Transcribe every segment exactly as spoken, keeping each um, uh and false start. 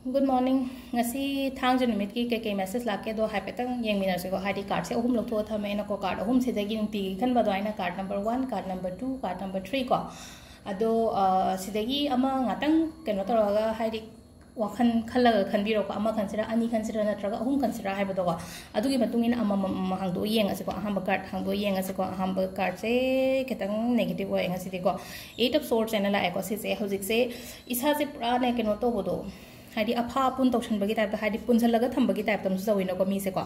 Good morning. ꯉꯁꯤ ꯊꯥꯡꯖ ꯅꯨꯃꯤꯠꯀꯤ ꯀꯩꯀꯩ message ꯂꯥꯛꯀꯦꯗꯣ ꯍꯥꯏꯐꯦꯠꯇꯪ ꯌꯦꯡꯃꯤꯟꯅꯁꯤꯀꯣ꯫ ꯍꯥꯏꯗꯤ card ꯁꯦ ꯑꯍꯨꯝ ꯂꯧꯊꯣꯛꯑ ꯊꯝꯃꯦ ꯑꯩꯅꯀꯣ, card ꯑꯍꯨꯝꯁꯤꯗꯒꯤ ꯅꯨꯡꯇꯤꯒꯤ ꯈꯟꯕ ꯑꯗꯨꯃꯥꯏꯅ, card number one, card number two, card number three ꯀꯣ꯫ ꯑꯗꯣ ꯑ, ꯁꯤꯗꯒꯤ ꯑꯃ ꯉꯥꯛꯇꯪ ꯀꯩꯅꯣ ꯇꯧꯔꯒ, ꯍꯥꯏꯗꯤ ꯋꯥꯈꯜ ꯈꯜꯂꯒ ꯈꯟꯕꯤꯔꯣꯀꯣ꯫ ꯑꯃ ꯈꯟꯁꯤꯔꯥ, ꯑꯅꯤ ꯈꯟꯁꯤꯔꯥ, ꯅꯠꯇ꯭ꯔꯒ ꯑꯍꯨꯝ ꯈꯟꯁꯤꯔꯥ ꯍꯥꯏꯕꯗꯣꯀꯣ꯫ ꯑꯗꯨꯒꯤ ꯃꯇꯨꯡ ꯏꯟꯅ ꯑꯃꯃꯝ ꯑꯃꯃꯝ ꯍꯥꯡꯗꯣꯛꯑ ꯌꯦꯡꯉꯁꯤꯀꯣ꯫ ꯑꯍꯥꯟꯕ card ꯍꯥꯡꯗꯣꯛꯑ ꯌꯦꯡꯉꯁꯤꯀꯣ꯫ ꯑꯍꯥꯟꯕ card ꯁꯦ ꯈꯤꯇꯪ negative ꯑꯣꯏ ꯉꯁꯤꯗꯤꯀꯣ꯫ Eight of Swords ꯍꯥꯏꯅ ꯂꯥꯛꯑꯦꯀꯣ꯫ ꯁꯤꯁꯦ ꯍꯧꯖꯤꯛꯁꯦ ꯏꯁꯥꯁꯦ ꯄꯨꯔꯥꯅꯦ ꯀꯩꯅꯣ ꯇꯧꯕꯗꯣ, ꯍꯥꯏꯗꯤ ꯑꯐꯥ ꯑꯄꯨꯟ ꯇꯧꯁꯟꯕꯒꯤ type ꯇ, ꯍꯥꯏꯗꯤ ꯄꯨꯟꯁꯤꯜꯂꯒ ꯊꯝꯕꯒꯤ type ꯇ ꯑꯃꯁꯨ ꯇꯧꯋꯤꯅꯀꯣ ꯃꯤꯁꯦꯀꯣ꯫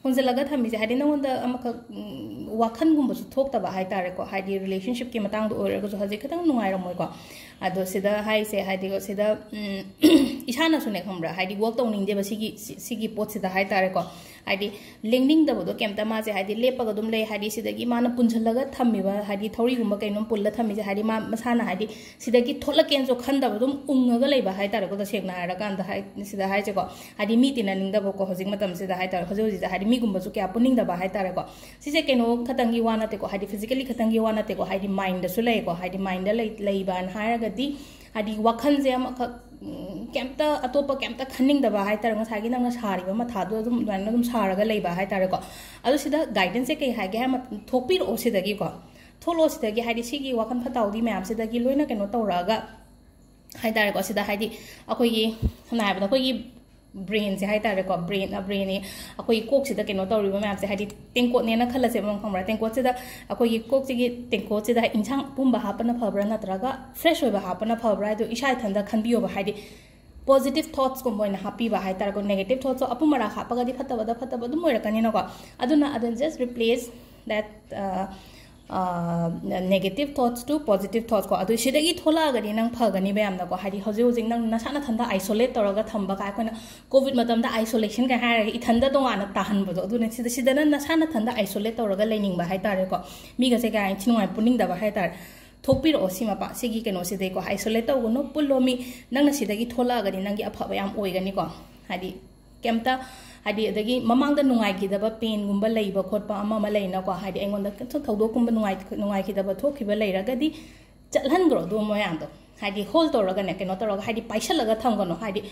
ꯄꯨꯟꯁꯤꯜꯂꯒ ꯊꯝꯃꯤꯁꯦ ꯍꯥꯏꯗꯤ ꯅꯉꯣꯟꯗ ꯑꯃꯈꯛ, ꯎꯝ, ꯋꯥꯈꯜꯒꯨꯝꯕꯁꯨ ꯊꯣꯛꯇꯕ ꯍꯥꯏꯇꯥꯔꯦꯀꯣ꯫ ꯍꯥꯏꯗꯤ relationship ꯀꯤ ꯃꯇꯥꯡꯗ ꯑꯣꯏꯔꯒꯁꯨ ꯍꯧꯖꯤꯛ ꯈꯤꯇꯪ ꯅꯨꯡꯉꯥꯏꯔꯝꯃꯣꯏꯀꯣ꯫ ꯑꯗꯣ ꯁꯤꯗ ꯍꯥꯏꯁꯦ ꯍꯥꯏꯗꯤ ꯁꯤꯗ, ꯎꯝ, ꯏꯁꯥꯅꯁꯨꯅꯦ ꯈꯪꯕ꯭ꯔꯥ, ꯍꯥꯏꯗꯤ work ꯇꯧꯅꯤꯡꯗꯦꯕ ꯁꯤꯒꯤ, ꯁꯤ-, ꯁꯤꯒꯤ ꯄꯣꯠꯁꯤꯗ ꯍꯥꯏꯇꯥꯔꯦꯀꯣ꯫ ꯍꯥꯏꯗꯤ ꯂꯦꯡꯅꯤꯡꯗꯕꯗꯣ ꯀꯩꯝꯇ, ꯃꯥꯁꯦ ꯍꯥꯏꯗꯤ ꯂꯦꯞꯄꯒ ꯑꯗꯨꯝ ꯂꯩ꯫ ꯍꯥꯏꯗꯤ ꯁꯤꯗꯒꯤ ꯃꯥꯅ ꯄꯨꯟꯁꯤꯜꯂꯒ ꯊꯝꯃꯤꯕ, ꯍꯥꯏꯗꯤ ꯊꯧꯔꯤꯒꯨꯝꯕ ꯀꯩꯅꯣꯝ ꯄꯨꯜꯂ ꯊꯝꯃꯤꯁꯦ, ꯍꯥꯏꯗꯤ ꯃꯥ ꯃꯁꯥꯅ ꯍꯥꯏꯗꯤ ꯁꯤꯗꯒꯤ ꯊꯣꯛꯂꯛꯀꯦꯅꯁꯨ ꯈꯟꯗꯕ, ꯑꯗꯨꯝ ꯎꯪꯉꯒ ꯂꯩꯕ ꯍꯥꯏꯇꯥꯔꯦꯀꯣ꯫ ꯇꯁꯦꯡꯅ ꯍꯥꯏꯔꯀꯥꯟꯗ ꯍꯥꯏ-, ꯁꯤꯗ ꯍꯥꯏꯁꯦꯀꯣ, ꯍꯥꯏꯗꯤ ꯃꯤ ꯇꯤꯟꯅꯅꯤꯡꯗꯕꯀꯣ ꯍꯧꯖꯤꯛ ꯃꯇꯝꯁꯤꯗ ꯍꯥꯏꯇꯥꯔꯦ꯫ ꯍꯧꯖꯤꯛ ꯍꯧꯖꯤꯛꯁꯦ ꯍꯥꯏꯗꯤ ꯃꯤꯒꯨꯝꯕꯁꯨ ꯀꯌꯥ ꯄꯨꯅꯤꯡꯗꯕ ꯍꯥꯏꯇꯥꯔꯦꯀꯣ꯫ ꯁꯤꯁꯦ ꯀꯩꯅꯣ ꯈꯛꯇꯪꯒꯤ ꯋꯥ ꯅꯠꯇꯦꯀꯣ, ꯍꯥꯏꯗꯤ physically ꯈꯛꯇꯪꯒꯤ ꯋꯥ ꯅꯠꯇꯦꯀꯣ, ꯍꯥꯏꯗꯤ mind ꯗꯁꯨ ꯂꯩꯀꯣ꯫ ꯍꯥꯏꯗꯤ mind ꯗ ꯂꯩ-, ꯂꯩꯕꯅ ꯍꯥꯏꯔꯒꯗꯤ ꯍꯥꯏꯗꯤ ꯋꯥꯈꯜꯁꯦ ꯑꯃꯈꯛ, ꯎꯝ, ꯀꯩꯝꯇ ꯑꯇꯣꯞꯄ ꯀꯩꯝꯇ ꯈꯟꯅꯤꯡꯗꯕ ꯍꯥꯏꯇꯥꯔꯦ꯫ ꯉꯁꯥꯏꯒꯤ ꯅꯪꯅ ꯁꯥꯔꯤꯕ ꯃꯊꯥꯗꯣ ꯑꯗꯨꯝ ꯑꯗꯨꯃꯥꯏꯅ ꯑꯗꯨꯝ ꯁꯥꯔꯒ ꯂꯩꯕ ꯍꯥꯏꯇꯥꯔꯦꯀꯣ꯫ ꯑꯗꯣ ꯁꯤꯗ guidance ꯁꯦ ꯀꯩ ꯍꯥꯏꯒꯦ ꯍꯥꯏ ꯃꯇꯝ, ꯊꯣꯛꯄꯤꯔꯛꯑꯣ ꯁꯤꯗꯒꯤꯀꯣ꯫ ꯊꯣꯛꯂꯛꯑꯣ ꯁꯤꯗꯒꯤ, ꯍꯥꯏꯗꯤ ꯁꯤꯒꯤ ꯋꯥꯈꯜ ꯐꯠꯇ ꯍꯥꯎꯗꯤ ꯃꯌꯥꯝꯁꯤꯗꯒꯤ ꯂꯣꯏꯅ ꯀꯩꯅꯣ ꯇꯧꯔꯛꯑꯒ ꯍꯥꯏꯇꯥꯔꯦꯀꯣ꯫ ꯁꯤꯗ ꯍꯥꯏꯗꯤ ꯑꯩꯈꯣꯏꯒꯤ, ꯁꯝꯅ ꯍꯥꯏꯔꯕꯗ ꯑꯩꯈꯣꯏꯒꯤ brain ꯁꯦ ꯍꯥꯏꯇꯥꯔꯦꯀꯣ, brain, brain ꯅꯤ ꯑꯩꯈꯣꯏꯒꯤ ꯀꯣꯛꯁꯤꯗ ꯀꯩꯅꯣ ꯇꯧꯔꯤꯕ ꯃꯌꯥꯝꯁꯦ, ꯍꯥꯏꯗꯤ ꯇꯦꯡꯀꯣꯠꯅꯦꯅ ꯈꯜꯂꯁꯦꯕ, ꯈꯪꯕ꯭ꯔꯥ? ꯇꯦꯡꯀꯣꯠꯁꯤꯗ ꯑꯩꯈꯣꯏꯒꯤ ꯀꯣꯛꯁꯤꯒꯤ ꯇꯦꯡꯀꯣꯠꯁꯤꯗ ꯏꯟꯁꯥꯡ ꯑꯄꯨꯝꯕ ꯍꯥꯞꯄꯅ ꯐꯕ꯭ꯔꯥ ꯅꯠꯇ꯭ꯔꯒ fresh ꯑꯣꯏꯕ ꯍꯥꯞꯄꯅ ꯐꯕ꯭ꯔꯥ ꯍꯥꯏꯗꯣ ꯏꯁꯥ ꯏꯊꯟꯇ ꯈꯟꯕꯤꯌꯣꯕ꯫ ꯍꯥꯏꯗꯤ positive thoughts ꯀꯨꯝꯕ ꯑꯣꯏꯅ ꯍꯥꯞꯄꯤꯕ ꯍꯥꯏꯇꯥꯔꯦꯀꯣ꯫ Negative thoughts ꯁꯨ ꯑꯄꯨꯝ ꯑꯔꯥꯛ ꯍꯥꯞꯄꯒꯗꯤ ꯐꯠꯇꯕꯗ ꯐꯠꯇꯕ ꯑꯗꯨꯝ ꯑꯣꯏꯔꯛꯀꯅꯤꯅꯀꯣ꯫ ꯑꯗꯨꯅ ꯑꯗꯨꯅ just replace that, uh, negative thoughts to positive thoughts ꯀꯣ꯫ ꯑꯗꯨ ꯁꯤꯗꯒꯤ ꯊꯣꯛꯂꯛꯑꯒꯗꯤ ꯅꯪ ꯐꯒꯅꯤꯕ ꯌꯥꯝꯅꯀꯣ꯫ ꯍꯥꯏꯗꯤ ꯍꯧꯖꯤꯛ ꯍꯧꯖꯤꯛ ꯅꯪ ꯅꯁꯥ ꯅꯊꯟꯗ isolate ꯇꯧꯔꯒ ꯊꯝꯕ ꯀꯥꯏ, ꯑꯩꯈꯣꯏꯅ COVID ꯃꯇꯝꯗ isolation ꯀꯥꯏ ꯍꯥꯏꯔꯒ ꯏꯊꯟꯗ ꯇꯣꯉꯥꯟꯅ ꯇꯥꯍꯟꯕꯗꯣ, ꯑꯗꯨꯅ ꯁꯤꯗ, ꯁꯤꯗ ꯅꯪ ꯅꯁꯥ ꯅꯊꯟꯗ isolate ꯇꯧꯔꯒ ꯂꯩꯅꯤꯡꯕ ꯍꯥꯏꯇꯥꯔꯦꯀꯣ꯫ ꯃꯤꯒꯁꯦ ꯀꯌꯥ ꯏꯟꯊꯤ ꯅꯨꯡꯉꯥꯏ ꯄꯨꯅꯤꯡꯗꯕ ꯍꯥꯏꯇꯥꯔꯦ꯫ ꯊꯣꯛꯄꯤꯔꯛꯑꯣ ꯁꯤ ꯃꯄꯥ, ꯁꯤꯒꯤ ꯀꯩꯅꯣꯁꯤꯗꯩꯀꯣ꯫ Isolate ꯇꯧꯒꯅꯨ, ꯄꯨꯜꯂꯣ ꯃꯤ꯫ ꯅꯪꯅ ꯁꯤꯗꯒꯤ ꯊꯣꯛꯂꯛꯑꯒꯗꯤ ꯅꯪꯒꯤ ꯑꯐꯕ ꯌꯥꯝ ꯑꯣꯏꯒꯅꯤꯀꯣ꯫ ꯍꯥꯏꯗꯤ ꯀꯩꯝꯇ, ꯍꯥꯏꯗꯤ ꯑꯗꯒꯤ ꯃꯃꯥꯡꯗ ꯅꯨꯡꯉꯥꯏꯈꯤꯗꯕ pain ꯒꯨꯝꯕ ꯂꯩꯕ ꯈꯣꯠꯄ ꯑꯃ ꯑꯃ ꯂꯩꯅꯀꯣ꯫ ꯍꯥꯏꯗꯤ ꯑꯩꯉꯣꯟꯗ ꯊꯧꯗꯣꯛꯀꯨꯝꯕ ꯅꯨꯡꯉꯥꯏ-, ꯅꯨꯡꯉꯥꯏꯈꯤꯗꯕ ꯊꯣꯛꯈꯤꯕ ꯂꯩꯔꯒꯗꯤ ꯆꯠꯍꯟꯈ꯭ꯔꯣ ꯑꯗꯨ ꯃꯌꯥꯝꯗꯣ꯫ ꯍꯥꯏꯗꯤ hold ꯇꯧꯔꯒꯅꯦ, ꯀꯩꯅꯣ ꯇꯧꯔꯒ, ꯍꯥꯏꯗꯤ ꯄꯥꯏꯁꯜꯂꯒ ꯊꯝꯒꯅꯣ꯫ ꯍꯥꯏꯗꯤ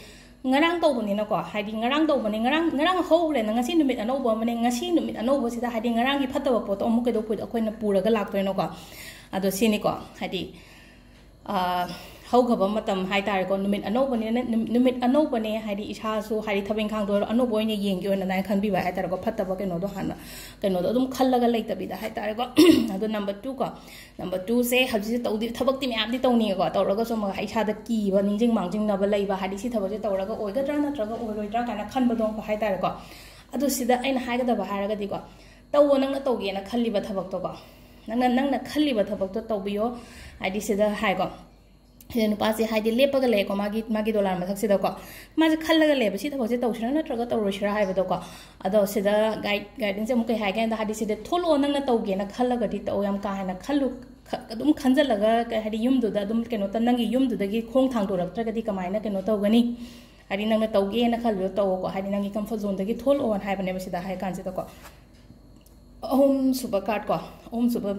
ꯉꯔꯥꯡ ꯇꯧꯕꯅꯤꯅꯀꯣ, ꯍꯥꯏꯗꯤ ꯉꯔꯥꯡ ꯇꯧꯕꯅꯦ, ꯉꯔꯥꯡ ꯉꯔꯥꯡ ꯍꯧꯈ꯭ꯔꯦꯅ, ꯉꯁꯤ ꯅꯨꯃꯤꯠ ꯑꯅꯧꯕ ꯑꯃꯅꯦ, ꯉꯁꯤ ꯅꯨꯃꯤꯠ ꯑꯅꯧꯕꯁꯤꯗ ꯍꯥꯏꯗꯤ ꯉꯔꯥꯡꯒꯤ ꯐꯠꯇꯕ ꯄꯣꯠꯇꯣ ꯑꯃꯨꯛ ꯀꯩꯗꯧ ꯑꯩꯈꯣꯏꯅ ꯄꯨꯔꯒ ꯂꯥꯛꯇꯣꯏꯅꯣꯀꯣ? ꯑꯗꯣ ꯁꯤꯅꯤꯀꯣ, ꯍꯥꯏꯗꯤ ꯑ, ꯍꯧꯈ꯭ꯔꯕ ꯃꯇꯝ ꯍꯥꯏ ꯇꯥꯔꯦꯀꯣ, ꯅꯨꯃꯤꯠ ꯑꯅꯧꯕꯅꯤꯅ, ꯅꯨꯝ- ꯅꯨꯃꯤꯠ ꯑꯅꯧꯕꯅꯦ, ꯍꯥꯏꯗꯤ ꯏꯁꯥꯁꯨ ꯍꯥꯏꯗꯤ ꯊꯕꯛ ꯏꯪꯈꯥꯡꯗꯣ ꯑꯅꯧꯕ ꯑꯣꯏꯅ ꯌꯦꯡꯒꯦ ꯑꯣꯏꯅ ꯑꯗꯨꯃꯥꯏꯅ ꯈꯟꯕꯤꯕ ꯍꯥꯏ ꯇꯥꯔꯦꯀꯣ, ꯐꯠꯇꯕ ꯀꯩꯅꯣꯗꯣ ꯍꯥꯟꯅ, ꯀꯩꯅꯣꯗꯣ ꯑꯗꯨꯝ ꯈꯜꯂꯒ ꯂꯩꯇꯕꯤꯗ ꯍꯥꯏ ꯇꯥꯔꯦꯀꯣ꯫ ꯑꯗꯣ ꯅꯝꯕꯔ ꯇꯨ ꯀꯣ, ꯅꯝꯕꯔ ꯇꯨꯁꯦ ꯍꯧꯖꯤꯛꯁꯦ ꯇꯧꯗꯤ ꯊꯕꯛꯇꯤ ꯃꯌꯥꯝꯗꯤ ꯇꯧꯅꯤꯡꯉꯦꯀꯣ, ꯇꯧꯔꯒꯁꯨ ꯑꯃꯨꯛ ꯏꯁꯥꯗ ꯀꯤꯕ, ꯅꯤꯡꯁꯤꯡ ꯃꯥꯡꯖꯤꯡꯅꯕ ꯂꯩꯕ, ꯍꯥꯏꯗꯤ ꯁꯤ ꯊꯕꯛꯁꯦ ꯇꯧꯔꯒ ꯑꯣꯏꯒꯗ꯭ꯔꯥ ꯅꯠꯇ꯭ꯔꯒ ꯑꯣꯏꯔꯣꯏꯗ꯭ꯔꯥ ꯀꯥꯏꯅ ꯈꯟꯕꯗꯣ ꯍꯥꯏ ꯇꯥꯔꯦꯀꯣ꯫ ꯑꯗꯣ ꯁꯤꯗ ꯑꯩꯅ ꯍꯥꯏꯒꯗꯕ ꯍꯥꯏꯔꯒꯗꯤꯀꯣ, ꯇꯧꯋꯣ, ꯅꯪꯅ ꯇꯧꯒꯦꯅ ꯈꯜꯂꯤꯕ ꯊꯕꯛꯇꯣꯀꯣ, ꯅꯪꯅ ꯅꯪꯅ ꯈꯜꯂꯤꯕ ꯊꯕꯛꯇꯣ ꯇꯧꯕꯤꯌꯣ꯫ ꯍꯥꯏꯗꯤ ꯁꯤꯗ ꯍꯥꯏꯀꯣ, ꯁꯤꯗ ꯅꯨꯄꯥꯁꯦ ꯍꯥꯏꯗꯤ ꯂꯦꯞꯄꯒ ꯂꯩꯀꯣ, ꯃꯥꯒꯤ ꯃꯥꯒꯤ ꯗꯣꯂꯥꯟ ꯃꯊꯛꯁꯤꯗꯀꯣ꯫ ꯃꯥꯁꯦ ꯈꯜꯂꯒ ꯂꯩꯕ, ꯁꯤ ꯊꯕꯛꯁꯦ ꯇꯧꯁꯤꯔꯥ ꯅꯠꯇ꯭ꯔꯒ ꯇꯧꯔꯣꯏꯁꯤꯔꯥ ꯍꯥꯏꯕꯗꯣꯀꯣ꯫ ꯑꯗꯣ ꯁꯤꯗ ꯒꯥꯏꯗ ꯒꯥꯏꯗꯦꯟꯁꯁꯦ ꯑꯃꯨꯛ ꯀꯩ ꯍꯥꯏꯒꯦ ꯍꯥꯏ ꯀꯥꯟꯗ, ꯍꯥꯏꯗꯤ ꯁꯤꯗ ꯊꯣꯛꯂꯛꯑꯣ, ꯅꯪꯅ ꯇꯧꯒꯦꯅ ꯈꯜꯂꯒꯗꯤ ꯇꯧ, ꯌꯥꯝ ꯀꯥ ꯍꯦꯟꯅ ꯈꯜꯂꯨ꯫ ꯈ- ꯑꯗꯨꯝ ꯈꯟꯖꯜꯂꯒ ꯀꯩ ꯍꯥꯏꯗꯤ ꯌꯨꯝꯗꯨꯗ ꯑꯗꯨꯝ ꯀꯩꯅꯣ ꯇ- ꯅꯪꯒꯤ ꯌꯨꯝꯗꯨꯗꯒꯤ ꯈꯣꯡ ꯊꯥꯡꯗꯣꯔꯛꯇ꯭ꯔꯒꯗꯤ ꯀꯃꯥꯏꯅ ꯀꯩꯅꯣ ꯇꯧꯒꯅꯤ? ꯍꯥꯏꯗꯤ ꯅꯪꯅ ꯇꯧꯒꯦꯅ ꯈꯜꯂꯤꯗꯣ ꯇꯧꯀꯣ, ꯍꯥꯏꯗꯤ ꯅꯪꯒꯤ ꯀꯝꯐꯔꯠ ꯖꯣꯟꯗꯒꯤ ꯊꯣꯛꯂꯛꯑꯣꯅ ꯍꯥꯏꯕꯅꯦꯕ ꯁꯤꯗ ꯍꯥꯏ ꯀꯥꯟꯁꯤꯗꯀꯣ꯫ ꯑꯍꯨꯝꯁꯨꯕ ꯀꯥꯔꯠ ꯀꯣ, ꯑꯍꯨꯝꯁꯨꯕ,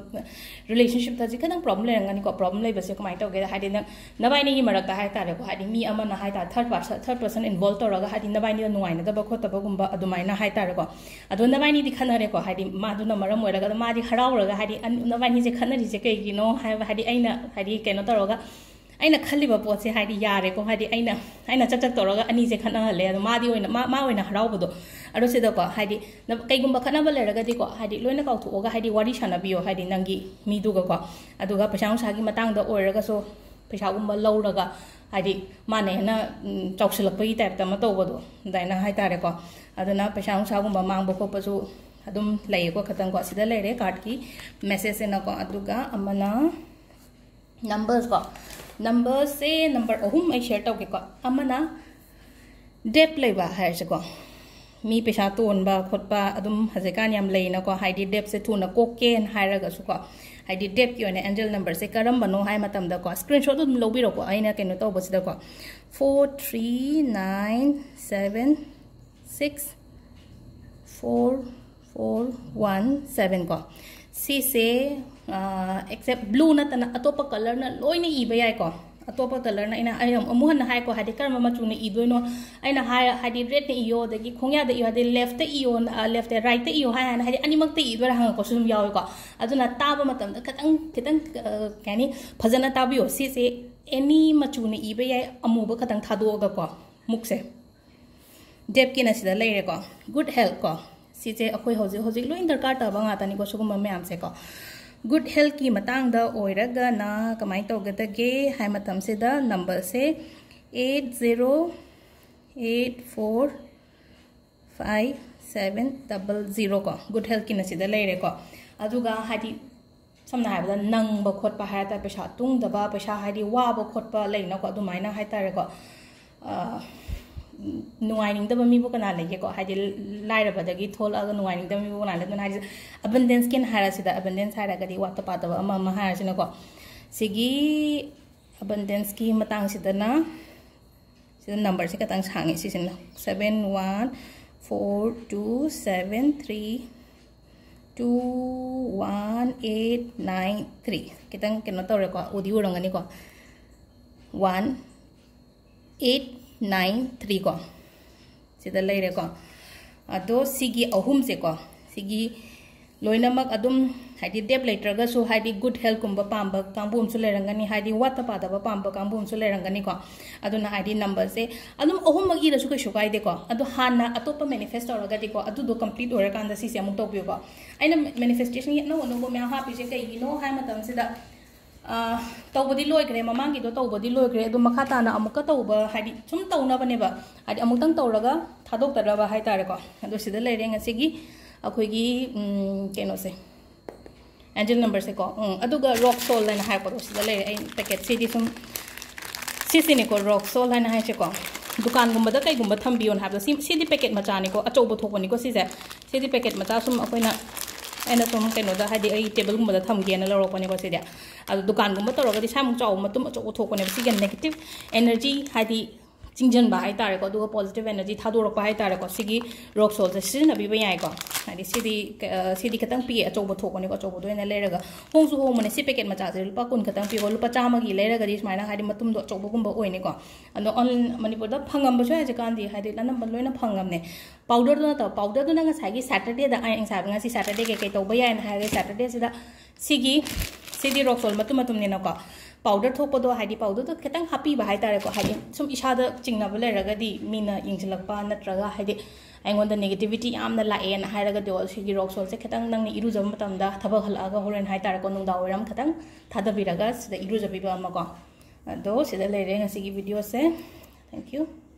ꯔꯤꯂꯦꯁꯟꯁꯤꯞꯇ ꯍꯧꯖꯤꯛ ꯈꯤꯇꯪ ꯄ꯭ꯔꯣꯕ꯭ꯂꯦꯝ ꯂꯩꯔꯝꯒꯅꯤꯀꯣ꯫ ꯄ꯭ꯔꯣꯕ꯭ꯂꯦꯝ ꯂꯩꯕꯁꯦ ꯀꯃꯥꯏꯅ ꯇꯧꯒꯦꯗ, ꯍꯥꯏꯗꯤ ꯅꯪ ꯅꯕꯥꯏꯅꯤꯒꯤ ꯃꯔꯛꯇ ꯍꯥꯏ ꯇꯥꯔꯦꯀꯣ, ꯍꯥꯏꯗꯤ ꯃꯤ ꯑꯃꯅ ꯍꯥꯏ ꯇꯥꯔꯦ, ꯊꯥꯔꯠ ꯄꯥꯔꯁꯟ ꯊꯥꯔꯠ ꯄꯥꯔꯁꯟ ꯏꯟꯚꯣꯜꯕ ꯇꯧꯔꯒ ꯍꯥꯏꯗꯤ ꯅꯕꯥꯏꯅꯤꯗ ꯅꯨꯡꯉꯥꯏꯅꯗꯕ ꯈꯣꯠꯇꯕꯒꯨꯝꯕ ꯑꯗꯨꯃꯥꯏꯅ ꯍꯥꯏ ꯇꯥꯔꯦꯀꯣ꯫ ꯑꯗꯣ ꯅꯕꯥꯏꯅꯤꯗꯤ ꯈꯟꯅꯔꯦꯀꯣ, ꯍꯥꯏꯗꯤ ꯃꯥꯗꯨꯅ ꯃꯔꯝ ꯑꯣꯏꯔꯒ, ꯑꯗꯣ ꯃꯥꯗꯤ ꯍꯔꯥꯎꯔꯒ ꯍꯥꯏꯗꯤ ꯑꯟ- ꯅꯕꯥꯏꯅꯤꯁꯦ ꯈꯠꯅꯔꯤꯁꯦ ꯀꯩꯒꯤꯅꯣ ꯍꯥꯏꯕ, ꯍꯥꯏꯗꯤ ꯑꯩꯅ ꯍꯥꯏꯗꯤ ꯀꯩꯅꯣ ꯇꯧꯔꯒ ꯑꯩꯅ ꯈꯜꯂꯤꯕ ꯄꯣꯠꯁꯦ ꯍꯥꯏꯗꯤ ꯌꯥꯔꯦꯀꯣ, ꯍꯥꯏꯗꯤ ꯑꯩꯅ ꯑꯩꯅ ꯆꯛ ꯆꯛ ꯇꯧꯔꯒ ꯑꯅꯤꯁꯦ ꯈꯠꯅꯍꯜꯂꯦ, ꯑꯗꯣ ꯃꯥꯗꯤ ꯑꯣꯏꯅ ꯃꯥ ꯃꯥ ꯑꯣꯏꯅ ꯍꯔꯥꯎꯕꯗꯣ꯫ ꯑꯗꯣ ꯁꯤꯗꯀꯣ, ꯍꯥꯏꯗꯤ ꯅ- ꯀꯩꯒꯨꯝꯕ ꯈꯠꯅꯕ ꯂꯩꯔꯒꯗꯤꯀꯣ, ꯍꯥꯏꯗꯤ ꯂꯣꯏꯅ ꯀꯥꯎꯊꯣꯛꯑꯒ ꯍꯥꯏꯗꯤ ꯋꯥꯔꯤ ꯁꯥꯟꯅꯕꯤꯌꯣ, ꯍꯥꯏꯗꯤ ꯅꯪꯒꯤ ꯃꯤꯗꯨꯒꯀꯣ꯫ ꯑꯗꯨꯒ ꯄꯩꯁꯥ ꯅꯨꯡꯁꯥꯒꯤ ꯃꯇꯥꯡꯗ ꯑꯣꯏꯔꯒꯁꯨ ꯄꯩꯁꯥꯒꯨꯝꯕ ꯂꯧꯔꯒ, ꯍꯥꯏꯗꯤ ꯃꯥꯅ ꯍꯦꯟꯅ ꯎꯝ, ꯆꯥꯎꯁꯤꯜꯂꯛꯄꯒꯤ ꯇꯥꯏꯞꯇ ꯑꯃ ꯇꯧꯕꯗꯣ, ꯑꯗꯨꯃꯥꯏꯅ ꯍꯥꯏꯇꯥꯔꯦꯀꯣ꯫ ꯑꯗꯨꯅ ꯄꯩꯁꯥ ꯅꯨꯡꯁꯥꯒꯨꯝꯕ ꯃꯥꯡꯕ ꯈꯣꯠꯄꯁꯨ ꯑꯗꯨꯝ ꯂꯩꯌꯦꯀꯣ, ꯈꯇꯪꯀꯣ꯫ ꯁꯤꯗ ꯂꯩꯔꯦ ꯀꯥꯔꯠꯀꯤ ꯃꯦꯁꯦꯖꯁꯤꯅꯀꯣ꯫ ꯑꯗꯨꯒ ꯑꯃꯅ ꯅꯝꯕꯔꯁ ꯀꯣ, ꯅꯝꯕꯔꯁꯦ ꯅꯝꯕꯔ ꯑꯍꯨꯝ ꯑꯩ ꯁꯤꯌꯔ ꯇꯧꯒꯦꯀꯣ꯫ ꯑꯃꯅ ꯗꯦꯞ ꯂꯩꯕ ꯍꯥꯏꯔꯁꯤꯀꯣ, ꯃꯤ ꯄꯩꯁꯥ ꯇꯣꯟꯕ ꯈꯣꯠꯄ ꯑꯗꯨꯝ ꯍꯧꯖꯤꯛꯀꯥꯟ ꯌꯥꯝ ꯂꯩꯅꯀꯣ, ꯍꯥꯏꯗꯤ ꯗꯦꯞꯁꯦ ꯊꯨꯅ ꯀꯣꯛꯀꯦꯅ ꯍꯥꯏꯔꯒꯁꯨꯀꯣ, ꯍꯥꯏꯗꯤ ꯗꯦꯞꯀꯤ ꯑꯣꯏꯅ ꯑꯦꯟꯖꯦꯜ ꯅꯝꯕꯔꯁꯦ ꯀꯔꯝꯕꯅꯣ ꯍꯥꯏ ꯃꯇꯝꯗꯀꯣ, ꯁ꯭ꯀ꯭ꯔꯤꯟꯁꯣꯠ ꯑꯗꯨꯝ ꯂꯧꯕꯤꯔꯣꯀꯣ, ꯑꯩꯅ ꯀꯩꯅꯣ ꯇꯧꯕꯁꯤꯗꯀꯣ, four three nine seven six four four one seven ꯀꯣ꯫ ꯁꯤꯁꯦ ꯑꯦꯛꯁꯦꯞ ꯕ꯭ꯂꯨ ꯅꯠꯇꯅ ꯑꯇꯣꯞꯄ ꯀꯂꯔꯅ ꯂꯣꯏꯅ ꯏꯕ ꯌꯥꯏꯀꯣ꯫ ꯑꯇꯣꯞꯄ ꯀꯂꯔꯅ ꯑꯩꯅ ꯑꯩ ꯑꯃꯨꯛ ꯍꯟꯅ ꯍꯥꯏꯀꯣ, ꯍꯥꯏꯗꯤ ꯀꯔꯝꯕ ꯃꯆꯨꯅ ꯏꯗꯣꯏꯅꯣ? ꯑꯩꯅ ꯍꯥꯏ ꯍꯥꯏꯗꯤ ꯔꯦꯗꯅ ꯏꯌꯣ, ꯑꯗꯒꯤ ꯈꯣꯡꯌꯥꯗ ꯏꯌꯣ, ꯍꯥꯏꯗꯤ ꯂꯦꯐꯇ ꯏꯌꯣ, ꯂꯦꯐꯇ ꯔꯥꯏꯠꯇ ꯏꯌꯣ ꯍꯥꯏ ꯍꯥꯏꯅ, ꯍꯥꯏꯗꯤ ꯑꯅꯤꯃꯛꯇ ꯏꯗꯣꯏꯔꯥ ꯍꯪꯉꯛꯄꯁꯨ ꯑꯗꯨꯝ ꯌꯥꯎꯋꯦꯀꯣ꯫ ꯑꯗꯨꯅ ꯇꯥꯕ ꯃꯇꯝꯗ ꯈꯤꯇꯪ ꯈꯤꯇꯪ ꯀꯩ ꯍꯥꯏꯅꯤ, ꯐꯖꯅ ꯇꯥꯕꯤꯌꯣ꯫ ꯁꯤꯁꯦ ꯑꯦꯅꯤ ꯃꯆꯨꯅ ꯏꯕ ꯌꯥꯏ, ꯑꯃꯨꯕ ꯈꯛꯇꯪ ꯊꯥꯗꯣꯛꯑꯒꯀꯣ ꯃꯨꯛꯁꯦ꯫ ꯗꯦꯞꯀꯤꯅ ꯁꯤꯗ ꯂꯩꯔꯦꯀꯣ, ꯒꯨꯗ ꯍꯦꯜꯠ ꯀꯣ꯫ ꯁꯤꯁꯦ ꯑꯩꯈꯣꯏ ꯍꯧꯖꯤꯛ ꯍꯧꯖꯤꯛ ꯂꯣꯏ ꯗꯔꯀꯥꯔ ꯇꯥꯕ ꯉꯥꯛꯇꯅꯤꯀꯣ ꯁꯤꯒꯨꯝꯕ ꯃꯌꯥꯝꯁꯦꯀꯣ꯫ ꯒꯨꯗ ꯍꯦꯜꯠꯀꯤ ꯃꯇꯥꯡꯗ ꯑꯣꯏꯔꯒꯅ ꯀꯃꯥꯏꯅ ꯇꯧꯒꯗꯒꯦ ꯍꯥꯏ ꯃꯇꯝꯁꯤꯗ, ꯅꯝꯕꯔꯁꯦ eight zero eight four five seven double zero ꯀꯣ, ꯒꯨꯗ ꯍꯦꯜꯠꯀꯤꯅ ꯁꯤꯗ ꯂꯩꯔꯦꯀꯣ꯫ ꯑꯗꯨꯒ ꯍꯥꯏꯗꯤ ꯁꯝꯅ ꯍꯥꯏꯔꯕꯗ ꯅꯪꯕ ꯈꯣꯠꯄ ꯍꯥꯏꯔ ꯇꯥꯔꯦ, ꯄꯩꯁꯥ ꯇꯨꯡꯗꯕ, ꯄꯩꯁꯥ ꯍꯥꯏꯗꯤ ꯋꯥꯕ ꯈꯣꯠꯄ ꯂꯩꯅꯀꯣ, ꯑꯗꯨꯃꯥꯏꯅ ꯍꯥꯏ ꯇꯥꯔꯦꯀꯣ꯫ ꯅꯨꯡꯉꯥꯏꯅꯤꯡꯗꯕ ꯃꯤꯕꯨ ꯀꯅꯥ ꯂꯩꯒꯦꯀꯣ? ꯍꯥꯏꯗꯤ ꯂꯥꯏꯔꯕꯗꯒꯤ ꯊꯣꯛꯂꯛꯑꯒ ꯅꯨꯡꯉꯥꯏꯅꯤꯡꯗꯕ ꯃꯤꯕꯨ ꯀꯅꯥ ꯂꯩꯒꯦ? ꯑꯗꯨꯅ ꯍꯥꯏꯁꯦ ꯑꯕꯟꯗꯦꯟꯁꯀꯤꯅ ꯍꯥꯏꯔꯁꯤꯗ, ꯑꯕꯟꯗꯦꯟꯁ ꯍꯥꯏꯔꯒꯗꯤ ꯋꯥꯠꯇ ꯄꯥꯗꯕ ꯑꯃ ꯑꯃ ꯍꯥꯏꯔꯁꯤꯅꯀꯣ꯫ ꯁꯤꯒꯤ ꯑꯕꯟꯗꯦꯟꯁꯀꯤ ꯃꯇꯥꯡꯁꯤꯗꯅ ꯁꯤꯗ ꯅꯝꯕꯔꯁꯦ ꯈꯤꯇꯪ ꯁꯥꯡꯉꯦ꯫ ꯁꯤꯁꯤꯅ seven one four two seven three two one eight nine three꯫ ꯈꯤꯇꯪ ꯀꯩꯅꯣ ꯇꯧꯔꯦꯀꯣ, ꯎꯗꯤ ꯎꯔꯝꯒꯅꯤꯀꯣ꯫ One eight nine three ꯀꯣ, ꯁꯤꯗ ꯂꯩꯔꯦꯀꯣ꯫ ꯑꯗꯣ ꯁꯤꯒꯤ ꯑꯍꯨꯝꯁꯦꯀꯣ, ꯁꯤꯒꯤ ꯂꯣꯏꯅꯃꯛ ꯑꯗꯨꯝ ꯍꯥꯏꯗꯤ ꯗꯦꯞ ꯂꯩꯇ꯭ꯔꯒꯁꯨ ꯍꯥꯏꯗꯤ ꯒꯨꯗ ꯍꯦꯜꯠꯀꯨꯝꯕ ꯄꯥꯝꯕ ꯀꯥꯡꯕꯨ ꯑꯃꯁꯨ ꯂꯩꯔꯝꯒꯅꯤ, ꯍꯥꯏꯗꯤ ꯋꯥꯠꯇ ꯄꯥꯗꯕ ꯄꯥꯝꯕ ꯀꯥꯡꯕꯨ ꯑꯃꯁꯨ ꯂꯩꯔꯝꯒꯅꯤꯀꯣ꯫ ꯑꯗꯨꯅ ꯍꯥꯏꯗꯤ ꯅꯝꯕꯔꯁꯦ ꯑꯗꯨꯝ ꯑꯍꯨꯝꯃꯛ ꯏꯔꯁꯨ ꯀꯩꯁꯨ ꯀꯥꯏꯗꯦꯀꯣ꯫ ꯑꯗꯣ ꯍꯥꯟꯅ ꯑꯇꯣꯞꯄ ꯃꯦꯅꯤꯐꯦꯁ ꯇꯧꯔꯒꯗꯤꯀꯣ, ꯑꯗꯨꯗꯣ ꯀꯝꯄ꯭ꯂꯤꯠ ꯑꯣꯏꯔꯀꯥꯟꯗ ꯁꯤꯁꯦ ꯑꯃꯨꯛ ꯇꯧꯕꯤꯌꯨꯀꯣ꯫ ꯑꯩꯅ ꯃꯦꯅꯤꯐꯦꯁꯇꯦꯁꯟꯒꯤ ꯑꯅꯧ ꯑꯅꯧꯕ ꯃꯌꯥꯝ ꯍꯥꯞꯄꯤꯁꯦ ꯀꯩꯒꯤꯅꯣ ꯍꯥꯏ ꯃꯇꯝꯁꯤꯗ, ꯑ, ꯇꯧꯕꯗꯤ ꯂꯣꯏꯈ꯭ꯔꯦ, ꯃꯃꯥꯡꯒꯤꯗꯣ ꯇꯧꯕꯗꯤ ꯂꯣꯏꯈ꯭ꯔꯦ, ꯑꯗꯣ ꯃꯈꯥ ꯇꯥꯅ ꯑꯃꯨꯛꯀ ꯇꯧꯕ, ꯍꯥꯏꯗꯤ ꯁꯨꯝ ꯇꯧꯅꯕꯅꯦꯕ, ꯍꯥꯏꯗꯤ ꯑꯃꯨꯛꯇꯪ ꯇꯧꯔꯒ ꯊꯥꯗꯣꯛꯇꯅꯕ ꯍꯥꯏꯇꯥꯔꯦꯀꯣ꯫ ꯑꯗꯣ ꯁꯤꯗ ꯂꯩꯔꯦ ꯉꯁꯤꯒꯤ ꯑꯩꯈꯣꯏꯒꯤ, ꯎꯝ, ꯀꯩꯅꯣꯁꯦ, ꯑꯦꯟꯖꯦꯜ ꯅꯝꯕꯔꯁꯦꯀꯣ꯫ ꯎꯝ, ꯑꯗꯨꯒ ꯔꯣꯛ ꯁꯣꯜ ꯍꯥꯏꯅ ꯍꯥꯏꯔꯛꯄꯗꯣ ꯁꯤꯗ ꯂꯩꯔꯦ꯫ ꯑꯩ ꯄꯦꯀꯦꯠꯁꯤꯗꯤ ꯁꯨꯝ, ꯁꯤꯁꯤꯅꯦꯀꯣ ꯔꯣꯛ ꯁꯣꯜ ꯍꯥꯏꯅ ꯍꯥꯏꯁꯦꯀꯣ, ꯗꯨꯀꯥꯟꯒꯨꯝꯕꯗ ꯀꯩꯒꯨꯝꯕ ꯊꯝꯕꯤꯌꯣꯅ ꯍꯥꯏꯕꯗꯣ꯫ ꯁꯤ, ꯁꯤꯗꯤ ꯄꯦꯀꯦꯠ ꯃꯆꯥꯅꯤꯀꯣ, ꯑꯆꯧꯕ ꯊꯣꯛꯄꯅꯤꯀꯣ ꯁꯤꯁꯦ꯫ ꯁꯤꯗꯤ ꯄꯦꯀꯦꯠ ꯃꯆꯥ ꯁꯨꯝ ꯑꯩꯈꯣꯏꯅ, ꯑꯩꯅ ꯁꯨꯝ ꯀꯩꯅꯣꯗ, ꯍꯥꯏꯗꯤ ꯑꯩ ꯇꯦꯕꯜꯒꯨꯝꯕꯗ ꯊꯝꯒꯦꯅ ꯂꯧꯔꯛꯄꯅꯦꯀꯣ ꯁꯤꯗꯤ꯫ ꯑꯗꯣ ꯗꯨꯀꯥꯟꯒꯨꯝꯕ ꯇꯧꯔꯒꯗꯤ ꯁ꯭ꯋꯥꯏꯃꯨꯛ ꯆꯥꯎꯕ ꯃꯇꯨꯝ ꯑꯆꯧꯕ ꯊꯣꯛꯄꯅꯦꯕ꯫ ꯁꯤꯒ ꯅꯦꯒꯦꯇꯤꯞ ꯑꯦꯅꯔꯖꯤ, ꯍꯥꯏꯗꯤ ꯆꯤꯡꯁꯤꯟꯕ ꯍꯥꯏꯇꯥꯔꯦꯀꯣ, ꯑꯗꯨꯒ positive energy ꯊꯥꯗꯣꯔꯛꯄ ꯍꯥꯏꯇꯥꯔꯦꯀꯣ, ꯁꯤꯒꯤ ꯔꯣꯛ ꯁꯣꯜꯁꯦ ꯁꯤꯖꯤꯟꯅꯕꯤꯕ ꯌꯥꯏꯀꯣ꯫ ꯍꯥꯏꯗꯤ ꯁꯤꯗꯤ, ꯑ, ꯁꯤꯗꯤ ꯈꯤꯇꯪ ꯄꯤꯛꯑꯦ, ꯑꯆꯧꯕ ꯊꯣꯛꯄꯅꯤꯀꯣ, ꯑꯆꯧꯕꯗꯣ ꯑꯣꯏꯅ ꯂꯩꯔꯒ꯫ ꯍꯣꯡꯁꯨ ꯍꯣꯡꯕꯅꯦ, ꯁꯤ ꯄꯦꯀꯦꯠ ꯃꯆꯥꯁꯦ ꯂꯨꯄꯥ ꯀꯨꯟ ꯈꯛꯇꯪ ꯄꯤꯀꯣ, ꯂꯨꯄꯥ ꯆꯥꯝꯃꯒꯤ ꯂꯩꯔꯒꯗꯤ ꯁꯨꯃꯥꯏꯅ ꯍꯥꯏꯗꯤ ꯃꯇꯨꯝꯗꯣ ꯑꯆꯧꯕꯒꯨꯝꯕ ꯑꯣꯏꯅꯤꯀꯣ꯫ ꯑꯗꯣ ꯑꯣꯟ-, ꯃꯅꯤꯄꯨꯔꯗ ꯐꯪꯉꯝꯕꯁꯨ ꯌꯥꯏ ꯍꯧꯖꯤꯛꯀꯥꯟꯗꯤ, ꯍꯥꯏꯗꯤ ꯑꯅꯝꯕ ꯂꯣꯏꯅ ꯐꯪꯉꯝꯅꯦ꯫ ꯄꯥꯎꯗꯔꯗꯨ ꯅꯠꯇꯕ, ꯄꯥꯎꯗꯔꯗꯨꯅ ꯉꯁꯥꯏꯒꯤ ꯁꯦꯇꯔꯗꯦꯗ ꯑꯩ ꯉꯁꯥꯏ, ꯉꯁꯤ ꯁꯦꯇꯔꯗꯦ ꯀꯩꯀꯩ ꯇꯧꯕ ꯌꯥꯏꯅ ꯍꯥꯏꯔꯒ ꯁꯦꯇꯔꯗꯦꯁꯤꯗ ꯁꯤꯒꯤ, ꯁꯤꯗꯤ ꯔꯣꯛ ꯁꯣꯜ ꯃꯇꯨꯝ ꯃꯇꯨꯝꯅꯤꯅꯀꯣ꯫ ꯄꯥꯎꯗꯔ ꯊꯣꯛꯄꯗꯣ, ꯍꯥꯏꯗꯤ ꯄꯥꯎꯗꯔꯗꯣ ꯈꯤꯇꯪ ꯍꯥꯞꯄꯤꯕ ꯍꯥꯏꯇꯥꯔꯦꯀꯣ, ꯍꯥꯏꯗꯤ ꯁꯨꯝ ꯏꯁꯥꯗ ꯆꯤꯡꯅꯕ ꯂꯩꯔꯒꯗꯤ ꯃꯤꯅ ꯌꯦꯡꯁꯤꯜꯂꯛꯄ ꯅꯠꯇ꯭ꯔꯒ ꯍꯥꯏꯗꯤ ꯑꯩꯉꯣꯟꯗ negativity ꯌꯥꯝꯅ ꯂꯥꯛꯑꯦꯅ ꯍꯥꯏꯔꯒꯗꯤ, ꯑꯣ, ꯁꯤꯒꯤ ꯔꯣꯛ ꯁꯣꯜꯁꯦ ꯈꯤꯇꯪ ꯅꯪꯅ ꯏꯔꯨꯖꯕ ꯃꯇꯝꯗ, ꯊꯕꯛ ꯍꯜꯂꯛꯑꯒ ꯍꯣꯔꯦꯟ ꯍꯥꯏꯇꯥꯔꯦꯀꯣ, ꯅꯨꯡꯗꯥꯡ ꯋꯥꯏꯔꯝ ꯈꯤꯇꯪ ꯊꯥꯗꯕꯤꯔꯒ ꯁꯤꯗ ꯏꯔꯨꯖꯕꯤꯕ ꯑꯃꯀꯣ꯫ ꯑꯗꯣ ꯁꯤꯗ ꯂꯩꯔꯦ ꯉꯁꯤꯒꯤ videoꯁꯦ꯫ Thank you꯫